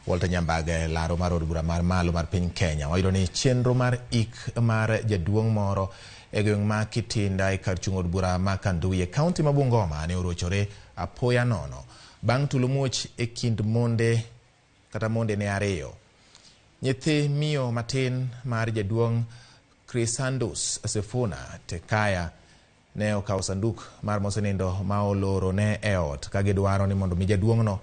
Walter Nyambage laro mar od bura mar malo mar piny Kenya. Wayudo ni chenro mar ik mar jaduong' moro e gweng' ma Kitinda e kar chung' od bura ma Kandui e kaunti ma Bungoma ne orochore apoya nono bang' tulo muoch e kind monde kata monde ne ariyo. Nyithi miyo matin mar jaduong' Chrysandus Sifuna Tekaya ne okawo sanduk mar mosenindo ma oloro ne e ot ka gidwaro ni mondo mi jaduong'no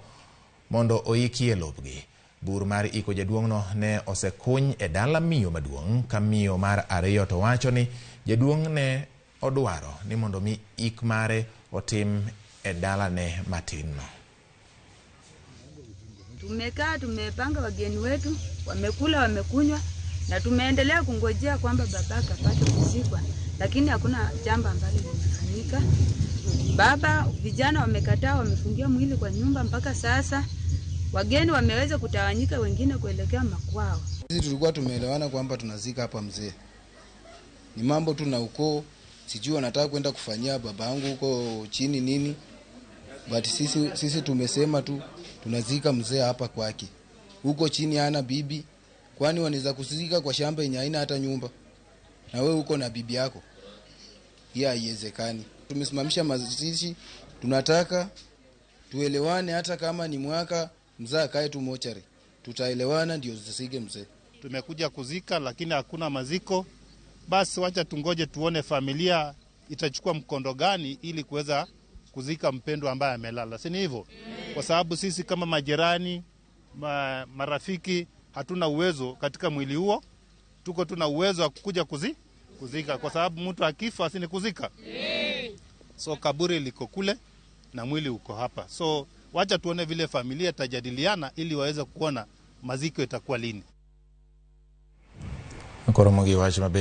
mondo oiki e lopgi. Bur mar iko jaduong'no ne osekuny e dala miyo maduong' ka miyo mar ariyo to wacho ni jaduong' ne odwaro ni mondo mi ik mare otim e dalane matin no. Tumekaa, tumepanga wageni wetu, wamekula, wamekunywa na tumeendelea kungojea kwamba baba akapate kuzikwa, lakini hakuna jambo ambalo limefanyika. Baba, vijana wamekataa, wamefungia mwili kwa nyumba mpaka sasa. Wageni wameweza kutawanyika, wengine kuelekea makwao. Sisi tulikuwa tumeelewana kwamba tunazika hapa mzee, ni mambo tu na ukoo, sijui wanataka kwenda kufanyia baba yangu huko chini nini, but sisi tumesema tu tunazika mzee hapa kwake, huko chini hana bibi, kwani wanaweza kuzika kwa shamba yenye haina hata nyumba, na wewe uko na bibi yako? Hiyo haiwezekani. Tumesimamisha mazishi, tunataka tuelewane, hata kama ni mwaka mzee akae tu mochari, tutaelewana ndio zisige mzee. Tumekuja kuzika lakini hakuna maziko. Basi wacha tungoje tuone familia itachukua mkondo gani ili kuweza kuzika mpendwa ambaye amelala, si ni hivyo? Kwa sababu sisi kama majirani marafiki hatuna uwezo katika mwili huo, tuko tuna uwezo wa kukuja kuzika, kwa sababu mtu akifa si ni kuzika. So kaburi liko kule na mwili uko hapa, so wacha tuone vile familia itajadiliana ili waweze kuona maziko itakuwa lini. Koro mogi wach mabe.